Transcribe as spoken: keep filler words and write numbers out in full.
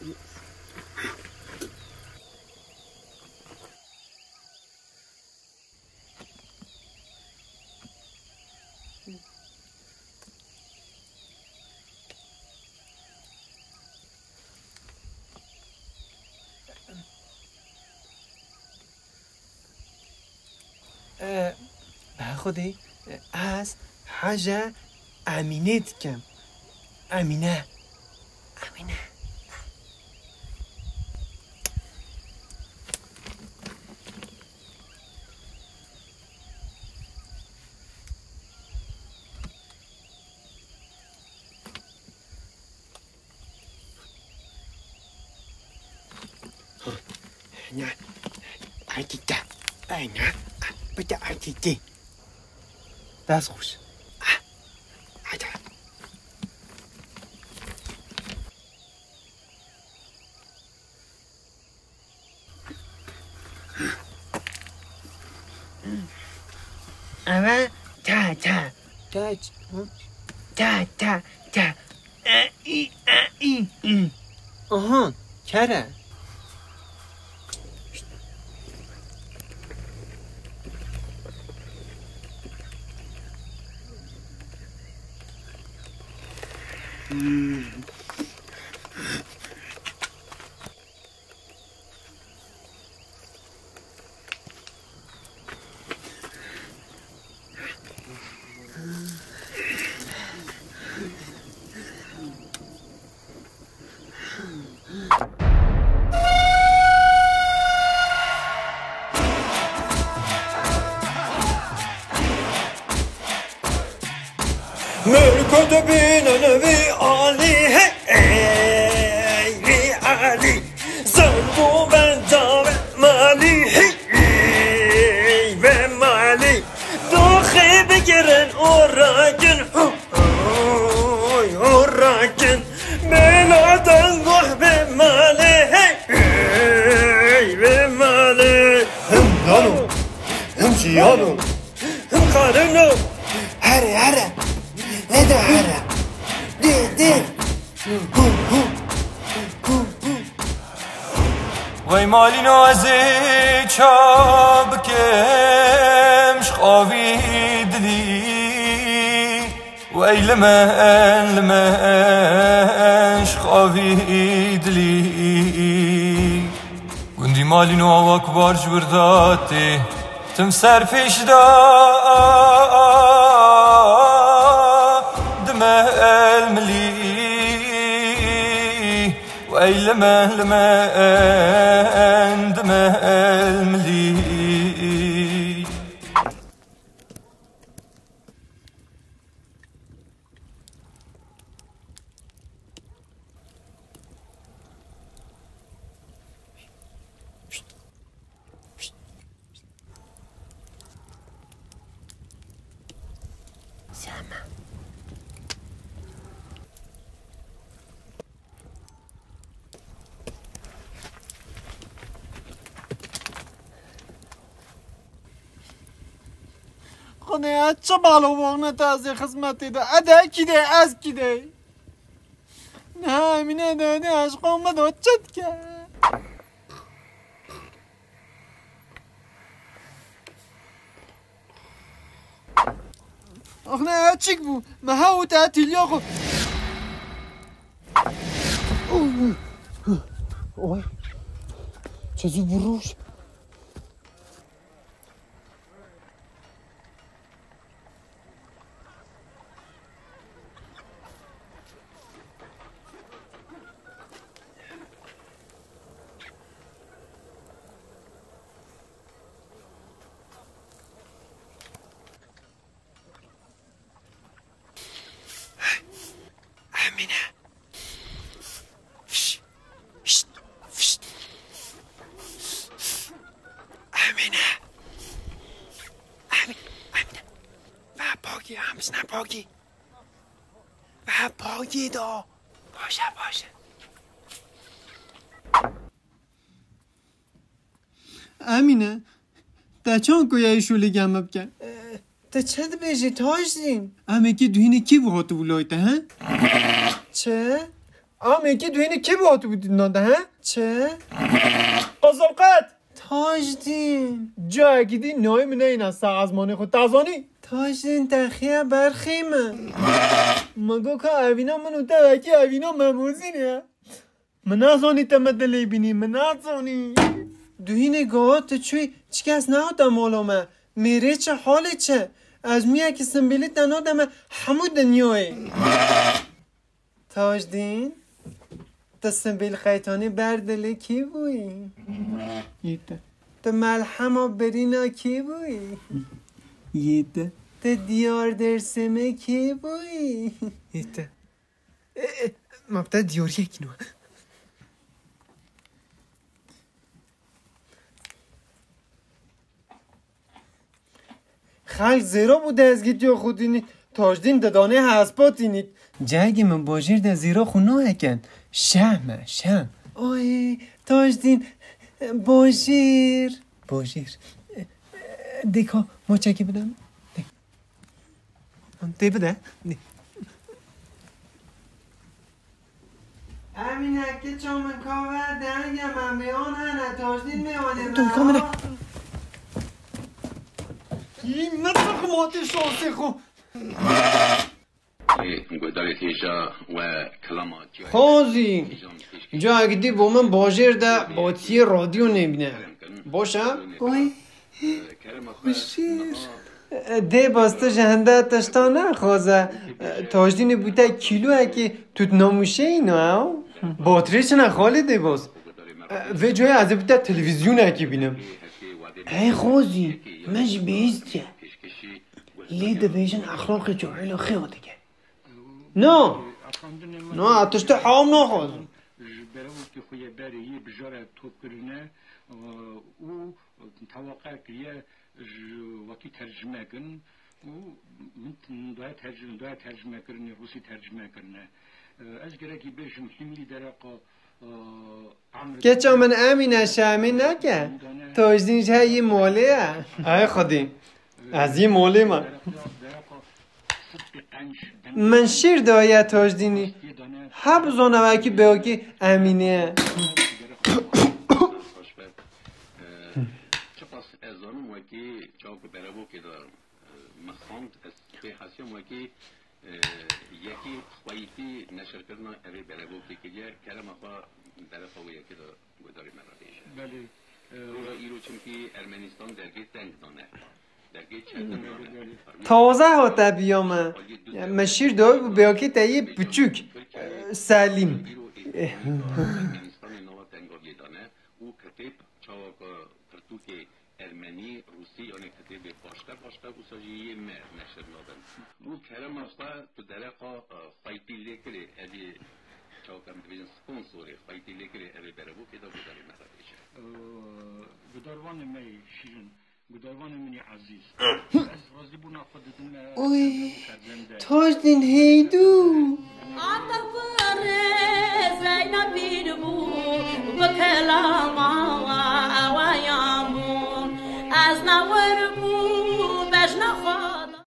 Bi Xwedê, ez hece Emînê dikim. Emîne. Emîne. Nya, ay, tî te. Ay, nya, bide, ay, tî te. Dest xweş. Ah, hadi. Eve te, te. Te, ç-, hı? Te, te, te. E, i, e, i, i. Aha, kere. Hmm. Min ku dibînin vî alî, hey, ey, vî alî. Zend û benda ve malî, hey, ey, ve malî. Doxê bigirin û rakin, hu, oy, û rakin. Bela deng goh ve malê, hey, ey, ve malê. Him dano, him jiyano. Him xarino. Here, here. Nede here. Dê, dê. Wey malîno ez ê ça bikim ji xavî dilî. Wey li me en, li me en ji xavî dilî. Gundî malîno awa ku bar ji wir datê. Tim ser pêş da dime el milî. Wey li me, li me en dime el milî. Xwedê, ez çi balo bixwim te ez ê xizmetê de? Ede kî de, ez kî de? Niha Emîne de, de aşqa min do çi dike? Axne, ev çik bû? Me hew te tîliya xwe. Oy. Çi zû bû rûş. Emîne. Fş, fş, fş. Emîne. Emî-, Emîne. Va pokî, em bizne pokî. Va pokî do. Baş e, baş e. Emîne, te çawa ku yayê şûlî gel me bike? E, tu çi dibêjî Tajîn? Em ê kî duhînê kî bû hatibû lay te, he? Çi? Amê kî duhînê kê bi hatibû dîtina de, he? Çi? Qizilqet! Tajdîn! Cayekî dî nayê min neyna ser ezmanê xwe. Te zanî? Tajdîn, te xiya berxê min. Ma go ka evîna min û te wekî evîna Memozîn e. Min nezanî te me dilê bînî, min nezanî. Duhînê gawa tu çûyî, çi kes nehate mala me. Mêrê çi, halê çi? Ez miyekî simbîlî te nademe hemû dinyayê. Tajdîn, tu simbîl qeytanê ber dilê kê bûyî? Yê te. Tu melhema birîna kê bûyî? Yê te. Tu diyar Dêrsimê kê bûyî? Yê te. E, e, ma bi te diyariyekî nû. Xelk zêro bû dezgîtiya xwe dînî. Tajdîn didanê hespa tînî. Cegê min bajêr de zêra xwe naheken. Şehm e, şehm. Ay, Tajdîn, bajêr. Bajêr. Dêka, maçekê bide min. Dê. Dê bide. Dê. Emîne, kiça min, kave denge me, mêwan hene, Tajdîn mêwanê me. Dur, kamera. Yî, me takım atê şansê xwe. Guhdarê hêja we kelama Xozî, cayekî dî bo min bajêr de batiyê radyo nêbîne. Baş e? Oy, xweşîr. Dê bas, tu ji hinde tişta nexwaze. Tajdînê bûte kîloyekê, tu di namûşeyî ne ew? Batirê çi ne xalê dê bas? Vê coyê ez ê bûte televîzyonekê bînim. Hey Xozî, min jî bihîstiye. Lê dibêjin exlaqê cahila xêya dike. No. No, tiştê hewam naxwazim. Ji berevokê xwe yê berê yê bijara top kirine, e, û tewaqa kiriye ji wekî tercime kirin û min t-, min daye tercime, daye tercime kirinê, rûsî tercime kirine. E, ez gerekî bêjim hîmlî dereqa, e, Keça min Emîne şermî neke. Tajdîn ji heyî molê ye. Ay Xwedî. Ez yê molê me. Min şîr daye Tajdînî. He bizane wekî bêwekî Emîne ye. Çiqas ez zanim wekî çawa ku berevokê de, e, min xwend, ez pê hesiyam wekî, e, yekî xweyîtî neşirkirina evê berevokê kiriye, kerema xwe derefa wê yekê de guhdarê me re bêje. Belê, e, roja îro çimkî Ermenistan dergê teng dane. Dergê çetin dane. Belê, belê. Taze hate biya me. Ya, me şîr dayî bû bêwekê te yê piçûk, e, Selîm. Ermenistanê nava tengaviyê dane û kitêb çawa ku pirtûkê Ermenî, Rûsî, yanî kitêbê başka başka wisa jî yê me neşir nabin. Û kerema xwe tu dereqa, e, xweytî lê kirê, evî çawa ku em dibêjin sponsorê xweytî lê kirê, evê berevokê de guhdarê me re bêje. E, guhdarvanê me yê şîrin, guhdarvanê min yê ezîz. Ez razîbûna xwe didim, e, Oy, Tajdîn Heydû.